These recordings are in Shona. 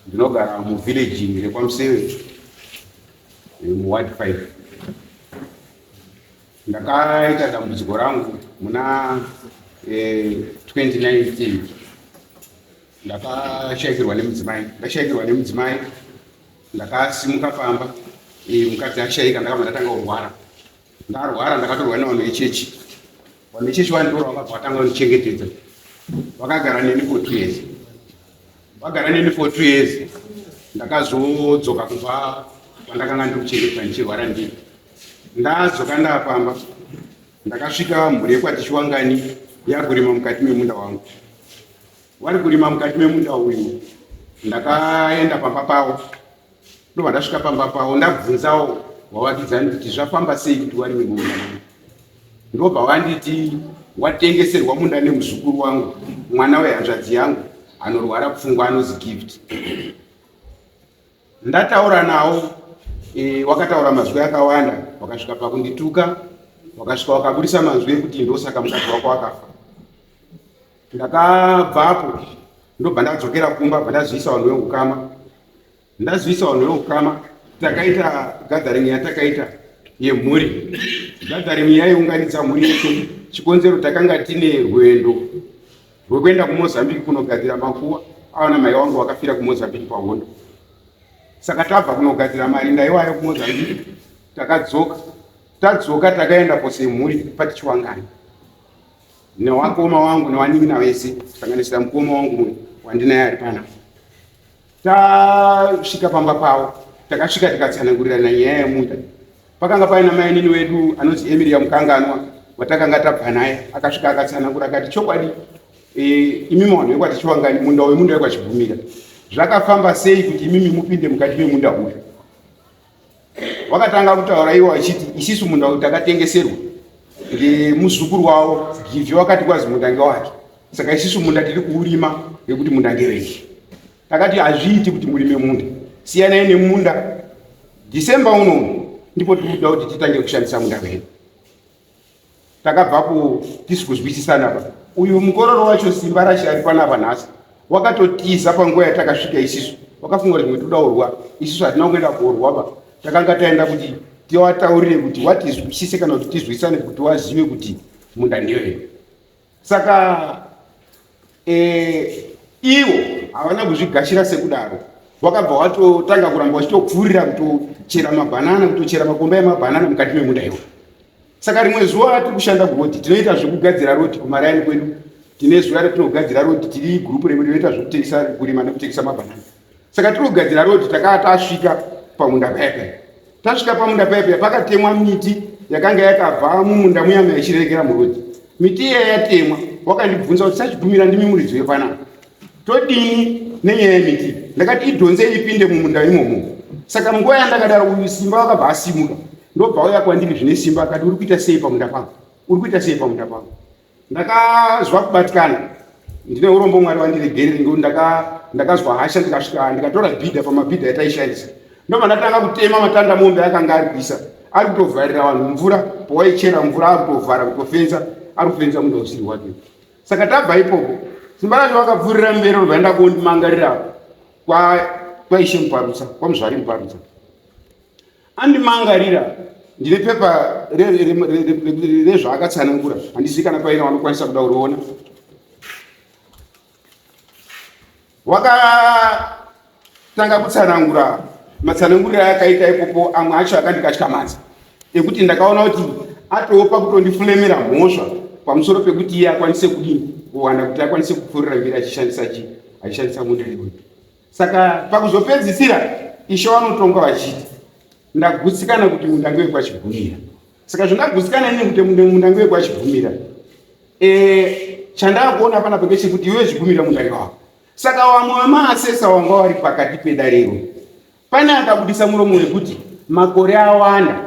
Ndinogara muvillage rekwaMusewe muward 5. Ndakaita dambudziko rangu muna 2019. Ndakashaikirwa nemudzimai, ndashaikirwa nemudzimai ndakasimuka pamba, mukadzi ashaika, ndakabva ndatanga kurwara. Ndarwara ndakatorwa nevanhu vechechi. Vanhu vechechi vanditora vakabva vatanga kundichengetedza, vakagara neni for 2 years. Vagara neni for 2 years, ndakazodzoka kubva kwandakanga ndiri kuchengetwa ndichirwara ndiri. Ndadzoka ndapamba, ndakasvika mhuri yekwaTichiwangani yakurima mukati memunda wangu. Wari kurima mukati memunda uyu, ndakaenda pamba pavo, ndobva ndasvika pamba pavo ndabvunzawo wavakidzani kuti zvafamba sei kuti warime mumunda mangu. Ndobva wanditi watengeserwa munda nemuzukuru wangu, mwana wehanzvadzi yangu anorwara pfungwa anozi Gift. Ndataura nawo wakataura mazwi akawanda, wakasvika pakundituka, wakasvika wakabudisa mazwi ekuti ndosaka mukadzi wako akafa. Ndakabvapo ndobva ndadzokera kumba, bva ndazivisa vanhu veukama. Ndazivisa vanhu veukama, takaita gathering yatakaita yemhuri. Gathering yaiunganidza mhuri yese. Chikonzero takanga tine rwendo rwekuenda kuMozambique kunogadzira makuva avana mai vangu vakafira kuMozambique pahondo. Saka tabva kunogadzira marinda iwayo kuMozambique, takadzoka. Tadzoka takaenda pose mhuri patichiwangani newakoma wangu newanin'ina vese, kusanganisira mukoma wangu wandinaye ari panapa. Tasvika pamba pavo, takasvika tikatsanangurirana nyaya yemunda. Pakanga paina mainini wedu anonzi Emilia Mukanganwa watakanga tabva naye, akasvika akatsanangura akati chokwadi imimi vanhu vekwaTichiwangani, munda uyu munda wekwaChigumira, zvakafamba sei kuti imimi mupinde mukati memunda uyu? Wakatanga kutaura iwo achiti isisu munda uyu takatengeserwa ngemuzukuru wavo Givhi, wakati kwazi munda ngewake, saka isisu munda tiri kuurima nekuti munda ngewedu. Takati hazviiti kuti murime munda, siyanai nemunda. December uno ndipo tiri kuda kuti titange kushandisa munda wedu. Takabvapo tisi kuzwisisana pa uyu mukororo wacho Simba rashe ari panapa nhasi wakatotiza panguva yatakasvika isisu, wakafunga kuti zvimwe toda kurwa isisu. Hatina kuenda korwa pa takanga taenda kuti tiwataurire kuti watizwisise kana kuti tizwisane kuti wazive kuti munda ndewedu. Saka ivo havana kuzvigashira sekudaro, wakabva watotanga kuramba wachitopfuurira kutochera mabhanana, kutochera makomba emabhanana mukati memunda iwo. Saka rimwe zuva tiri kushanda kurodi, tinoita zvekugadzira rodi kumaraini kwedu, tine zuva ratinogadzira rodi tiri gurupu redu rinoita zvekutengesa, kurima nekutengesa mabhanana. Saka tiri kugadzira rodi, takaa tasvika pamunda paya paya. Tasvika pamunda paya paya pakatemwa miti yakanga yakabva mumunda muya muya ichirerekera murodi. Miti iya yatemwa, wakandibvunza kuti sachigumira ndimi muridzi wepanapa, todini nenyaya yemiti? Ndakati idhonze ipinde mumunda imomo. Saka munguva yandakadaro uyu Simba wakabva asimuka, ndobva auya kwandiri zvine simba akati uri kuita sei pamunda pangu, uri kuita sei pamunda pangu? Ndakazwa kubatikana, ndine urombo, Mwari wandiregerere, ngekuti ndakazwa hasha, ndikasvika ndikatora bhidha pamabhidha yataishandisa, ndobva ndatanga kutema matanda mombe akanga ari kuisa, ari kutovharira vanhu mvura, pawaichera mvura akutovhara, kutofenza, ari kufenza munda usiri wake. Saka tabva ipopo, Simba racho vakapfuurira mberi, ndobva ndaenda kondimangarira kwaIshe Muparutsa, kwaMuzvari Muparutsa. Andimangarira, ndine pepa rezvaakatsanangura, handizivi kana paine vanokwanisa kuda kuriona. Wakatanga kutsanangura matsananguriro ayakaita ipopo, amwe acho akandikatyamadza, ekuti ndakaona kuti atopa kutondifulemera mhosva pamusoro pekuti iye akwanise kudini kuwana kuti akwanise kupfuurira mberi achishandisa chii, achishandisa munda iwoyo. Saka pakuzopedzisira Ishe vanotonga vachiti ndagutsikana kuti munda ngewekwachigumira. Saka zvandagutsikana ini kuti munda ngewekwachigumira, chandakuona panapa ngechekuti iwe chigumira munda ngewako. Saka vamwe vemaasesa wanga vari pakati pedarero, pane akabudisa muromo wekuti makore awanda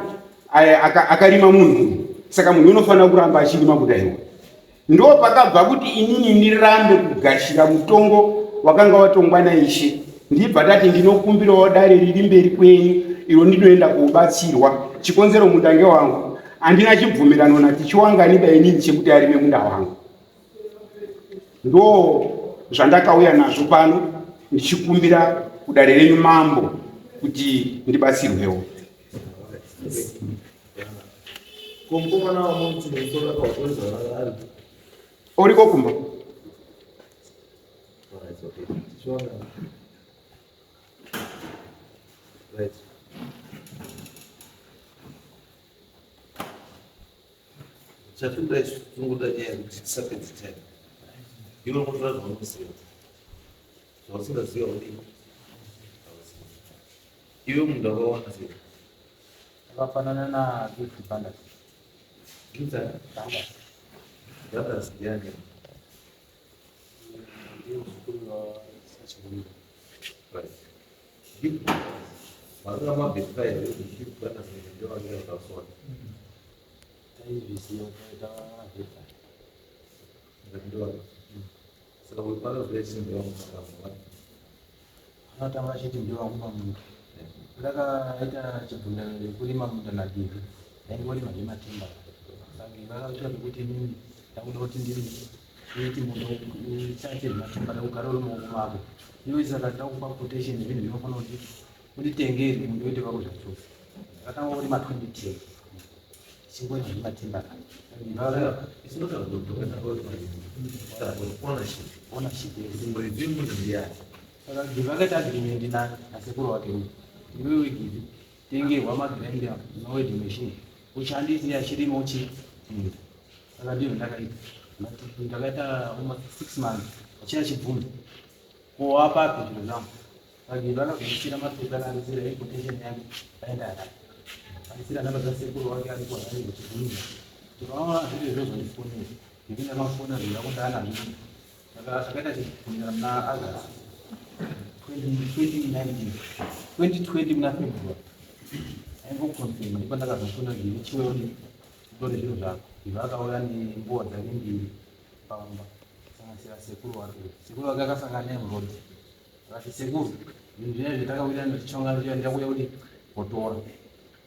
akarima munhu, saka munhu unofanira kuramba achirima munda iwo. Ndo pakabva kuti inini ndirambe kugashira mutongo wakanga watongwa naIshe, ndibva ndati ndinokumbirawo dare riri mberi kwenyu iro ndinoenda kobatsirwa. Chikonzero munda ngewangu, handina chibvumirano naTichiwangani inini chekuti arime munda wangu. Ndo zvandakauya nazvo pano ndichikumbira. kudare renyu mambo kuti ndibatsirwewo. Uriko kumba? Right. Chatinoda isu tinongoda nyaya yekuti tisapedze time. Iwe unotora zvaunoziva. Zvausingaziva haudii? Hauzivi. Iwe munhu wakawana sei? Akafanana na Gift Bandas. Gift Bandas. Bandas ndiani? Ndiye muzukuru wa Sachigumira. Right. Gift Bandas. Makanga maverify here kuti Gift Bandas ndiye wake wakasona? Taizviziva taverify. Ndiye wake. Saka uyu paakazouya achiti ndiye wangu makambo. Anotanga achiti ndiye wangu pamunhu. Ndakaita chibvumirano chekurima munda naGivi. Ndaingorima zvematimba. Saka Givi akaita zvekuti inini ndakuda kuti ndirime ndiiti munda usaite zvematimba ndakugara uri mumaoko mako. Iwe saka ndakupa quotation zvinhu zvinofanira kuti unditengere munda uite wako zvachose. Ndakatanga kurima 2010. Tichingorima zvematimba. It's not about it's about ownership. Ownership, yes. Kuti muridzi wemunhu ndiani? Saka Givi akaita agreement nasekuru wake uyu. Iwewe Givi, tengerwa magrinder newelding machine ushandise achirima uchi munda. Saka ndizvo ndakaita. Ndakaita almost 6 months achiya achibvunza. Ko wapapi zviro zvangu? Saka Givi akazondisira mapepa akandisira quotation yake aenda Harare. Andisira namba dzasekuru wake ariko Harare kuchibvunza. Kuti vaona zviro izvozvo ndifonere. Givi ndakafona zviro zvakudana nazvo. Saka zvakaita chibvumirano muna August 2019 2020 muna February aingokonfirma ndipo ndakazofona Givi chiwewe utore zviro zvako. Givi akauya nembuwa dzake mbiri pamba kusanganisira sekuru wake. Sekuru wake akasangana naye muroad akati sekuru zvinhu zviya zvatakawirirana tichonga zviya ndakuuya kuti kotora.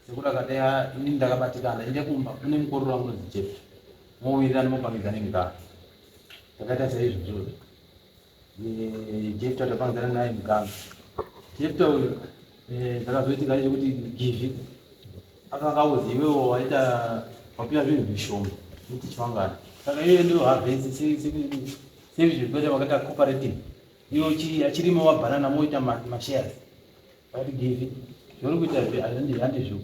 Sekuru akati ah, inini ndakabatikana ende kumba kune mukororo wangu unonzi Jeff mowirirana mopangidzana mugaro. Takaita saizvozvo. Jefta tapangidzana naye mugano. Jefta uyu zvakazoitika ndechekuti Givi akanga auzi iwewo waita wapiwa zvinhu zvishoma kuti chiwangana. Saka iye ndiyo harvest sezvikuita vakaita cooperative. Iyo achirima mabanana moita mashares. Vakati Givi zvauri kuita izvi handizvo.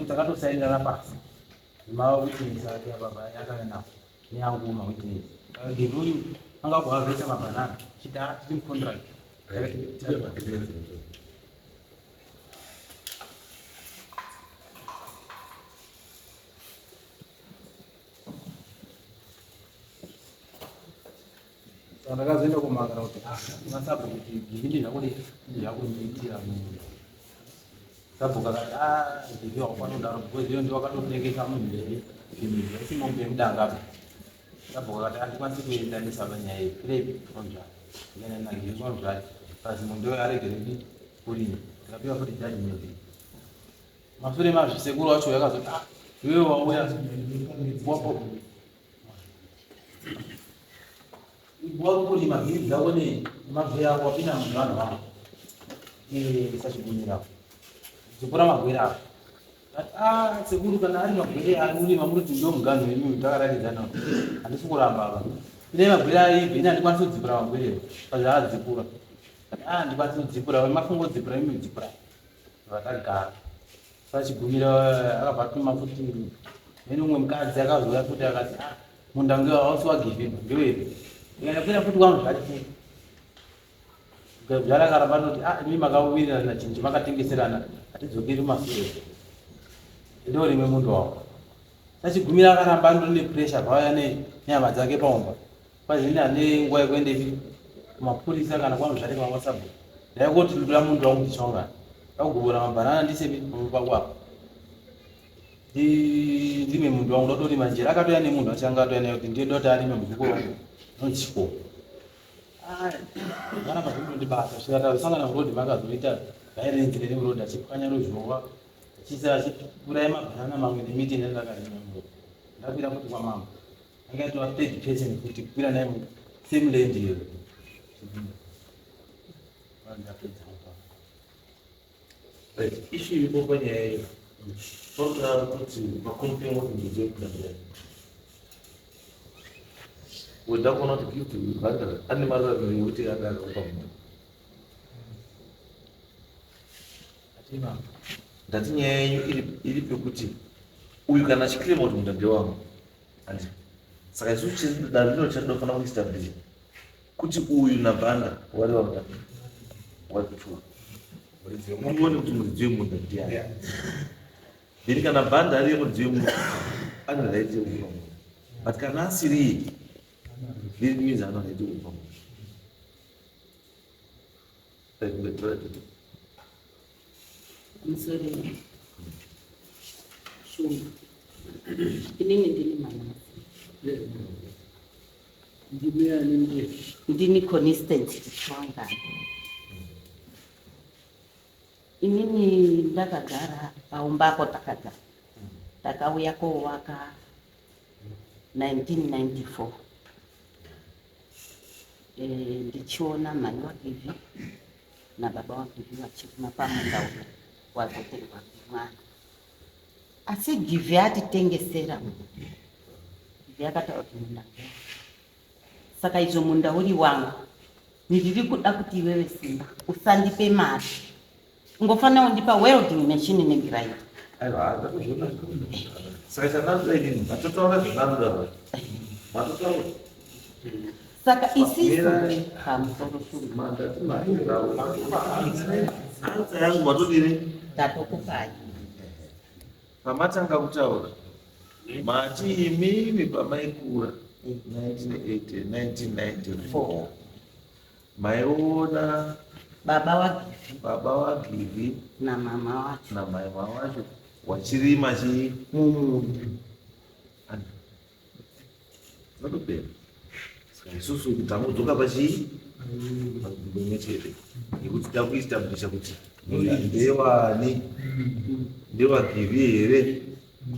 Takatosainirana pasi. Mawitness ake baba yakauya nawo neangu mawitness. Givi uyu anga kuharvesta mabanana chita tiri contract. Saka ndakazoenda kumangara kuti ah, masabhuku kuti Givi ndizvakudii ndizvakundiitira munhu. Sabhuku akati ah, Givi wakufana kudaro because iyo ndiwo wakatotengesa munhu mberi zvinhu izvi haisi mombe yemudanga apa. Sabhuku akati handikwanisi kuendanisa panyaya iyi kwirepi kwamuzvati. Ndikaenda naGivi kwamuzvati pasi munhu uyo aregere kudii kurima. Ndikapiwa futi judgment. Mashure mazvo sekuru wacho yakazoti ah, iwewe wauya wapo wari kurima giri dzako nemagwere ako wapinda muvanhu vangu sachigumira dzipura magwere ako ah sekuru kana ari magwere ari kurima muri kuti ndo muganhu wenyu takaratidzana handisi kuramba apa ine magwere aibve ini handikwanisi kudzipura magwere pazvaadzipura ah handikwanisi kudzipura mafungo dzipura imi dzipura vakagara Sachigumira akabva atuma futi neni umwe mukadzi akazouya futi akati ah, munda nge hausi wagivi ngewepi ndikakwira futi kwangu zvati futi zvara akaramba anoti ah imi makawirirana chinhu makatengeserana hatidzokeri mumasure ndo rimwe munda wako Sachigumira akaramba andori nepressure vauya nehama dzake paumba kwazini ane nguva yekuendepi kumapurisa kana kwamuzvare kwawhatsapp ndaikoti ndoda mundu wangu tichaungana ndakugobora mabhanana ndisepi pamba pako apa ndime mundu wangu ndotorima njera akatouya nemunhu achanga atouya naye kuti ndiye ndoti arime muzukuru wangu anonzi chikoo vakaramba zvekundibata svika tazosangana muroad makazoita vairenzi neni muroad achipwanya ruzhowa achiisa achiuraya mabhanana mamwe nemiti inendakarima muroad ndakwira futi kwamambo anga atova third person futi kukwira naye same land iyo Ndapedza. Right, issue iripo panyaya iyo panoda kuti paconfirm kuti muridzi wemunda ndiani. Weda kuona kuti Gift Uganda ane maruramiro ekuti anga akakupa munda. Ndati nyaya yenyu iri pekuti uyu kana achiclaima kuti munda ndewangu, handi saka isu dare rino chatinofanira kuestablish kuti uyu nabhanda wari vamunda wari kuchua muone kuti muridzi wemunda ndiani. Then kana bhanda ariye muridzi wemunda, ane right yekupa munda, but kana asiriye, then means ana right yekupa munda. Musoro Shumba, inini ndini Manasi. Ndimi ani mbuya? Ndini Constant Chiwangana. Inini ndakagara paumbako, takagara, takauya kowaka 1994. Ndichiona mai waGivhi nababa waGivhi vachirima pamunda uya wazoterwa nemwana, asi Givhi atitengesera munda. Givhi akataura kuti munda ndewangu, saka izvo munda uri wangu, ndiri kuda kuti iwewe Simba usandipe mari, ungofanira kundipa welding machine negrinder. Aiwa, ndakuzviona. Saka chandanoda inini, matotaura zvandanoda, matotaura. Saka isisu, pamusoro Shumba. Answer yangu matodini? Tatokupai. Pamatanga kutaura mati imimi pamaikura 1980, 1994 maiona baba waGivhi baba waGivhi namama wacho namai wacho wachirima chii? Mumunda. Vanopera. Saka isusu tangodzoka pachii, panzvimbo imwe chete yekuti takuestablisha kuti munda ndewani, ndewaGivhi here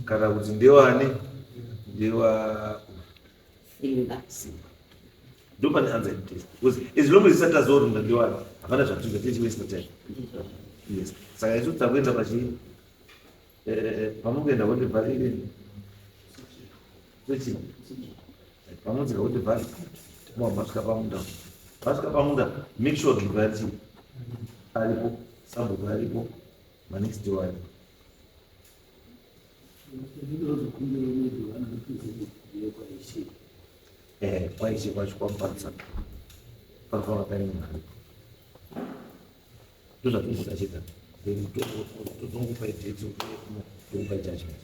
kana kuti ndewani, ndewa Simba. Simba. Ndo pane answer yekutest, because as long as isati taziva kuti munda ndewani, hapana zvatiita, tichiwaste time. Ndizvo. Yes, saka isusu takuenda pachii, pamukuenda kuti vhari sechi, pamudzika kuti vhari, masvika pamunda, masvika pamunda, make sure kuti aripo, sabhuku aripo, manext door aripo. Ndinozokumbira maybe vanorepresent kwaishe. Kwaishe kwacho kwamuparisa panofanira paine munhu aripo, ndozvatingoda chega. Then tozongopa date, tokupa judgment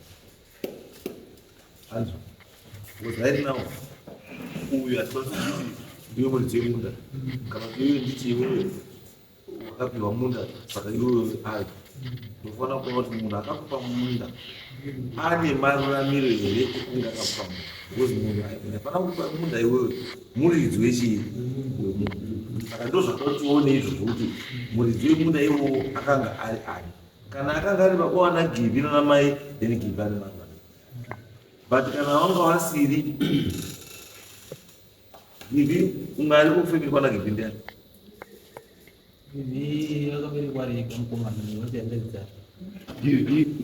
anzwa, because right now uyu hatikwanisi kuti ndiwe muridzi wemunda kana kuti iwe nditi iwewe wakapiwa munda. Saka iwewe ari unofanira kuona kuti munhu akakupa munda ane maruramiro here ekunge akakupa munda, because munhu anofanira kukupa munda iwewe muridzi wechii? Wemunda. Saka ndo zvatoda tione izvozvo, kuti muridzi wemunda iwowo akanga ari ani. Kana akanga ari baba wana Givhi nana mai, then Givhi ane maruramiro, but kana vanga vasiri Givhi, umwe ari kufamily kwana Givhi ndiani? Givhi akaberekwa ari ega mukomana wasihanzvadzi dzake.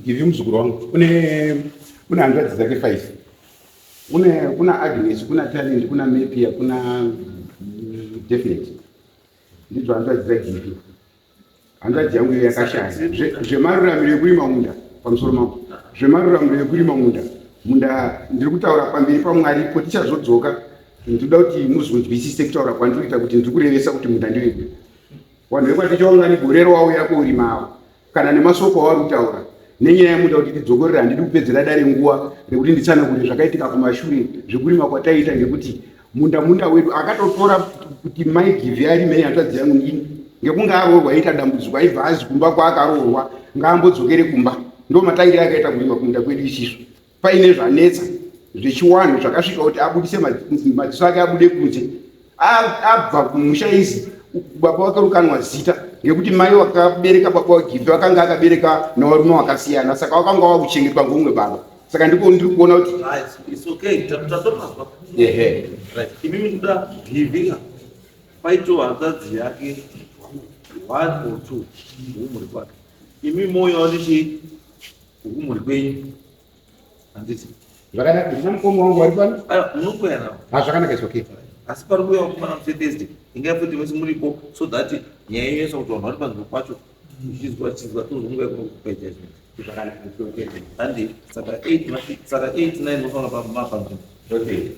Givhi muzukuru wangu, une hanzvadzi dzake five. Une kuna Agnes, kuna Talent, kuna Mepia, kuna Definite, ndidzo hanzvadzi dzaGivhi. Hanzvadzi yangu iyo yakashaya. Zvemaruramiro ekurima munda, pamusoro mangu, zvemaruramiro ekurima munda, munda ndiri kutaura pamberi paMwari po tichazodzoka. Ndinoda kuti muzonzwisise kutaura kwandiri kuita, kuti ndiri kurevesa kuti munda ndewedu. Vanhu vekwatichaungani gore rawauya korima avo, kana nemasoko avari kutaura nenyaya yemunda, kuti tidzokorere. Handidi kupedzera dare nguva rekuti nditsanangure zvakaitika kumashure zvekurima kwataiita, ngekuti munda wedu. Akatotora kuti mai Givhi arime hanzvadzi yangu ndini, ngekunge aroorwa aita dambudziko, aibva azi kumba kwaakaroorwa ngaambodzokere kumba. Ndo matangiro akaita kurima kumunda kwedu isisu, paine zvanetsa zvechiwanhu zvakasvika kuti abudise madziso ake abude kunze. Abva kumusha izi baba wake rukanwa zita, ngekuti mai wakabereka baba waGivhi vakanga akabereka nevarume wakasiyana, saka wakanga wakuchengetwa ngomumwe baba. Saka ndiko ndiri kuona kuti Right, it's okay, tatopazwa. Ehe. Right, imimi kuda Givhi paito hanzvadzi yake. One or two wekumhuri kwake. Imi mouyawo nechii wekumhuri kwenyu. Handiti? Zvakanaka, ndina mukoma wangu wari pano. Aiwa, munokuya nawo. Ah, zvakanaka, it's okay. Asi pari kuuya vakomana musi Thursday. Ingai futi mese muripo so that nyaya yenyu kuti vanhu vari panzvimbo pacho ichizwa chizwa tozonguva yekunokupa judgment. Zvakanaka, it's okay. Handi, saka 8 saka 8 9 munofanira mapa nzvimbo. Okay.